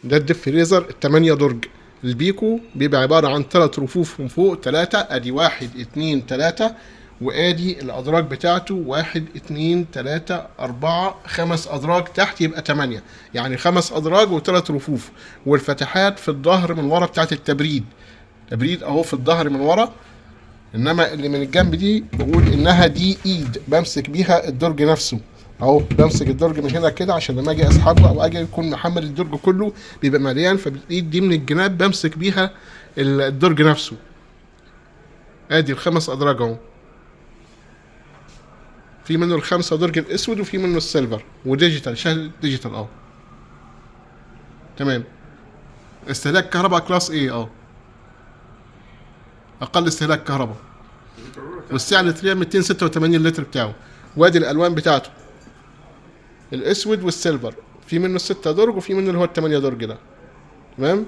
ده ال deep freezer التمانية درج. البيكو بيبقى عبارة عن 3 رفوف من فوق، 3، ادي 1 2 3، وادي الادراج بتاعته 1 2 3 4 5 ادراج تحت، يبقى 8، يعني 5 ادراج وثلاث رفوف. والفتحات في الظهر من ورا بتاعت التبريد، تبريد اهو في الظهر من ورا. انما اللي من الجنب دي بقول انها دي ايد بمسك بيها الدرج نفسه اهو، بمسك الدرج من هنا كده عشان لما اجي اسحبه او اجي يكون محمل الدرج كله بيبقى مليان، فبالايد دي من الجناب بمسك بيها الدرج نفسه. ادي الخمس ادراج اهو، في منه الخمسة درج الاسود وفي منه ال silver و digital، شاشة digital اهو. تمام. استهلاك كهرباء class A اه، اقل استهلاك كهرباء. والسعة اللتريه 286 لتر بتاعه. وادي الالوان بتاعته الاسود وال silver، في منه الستة درج وفي منه اللي هو الثمانية درج ده. تمام.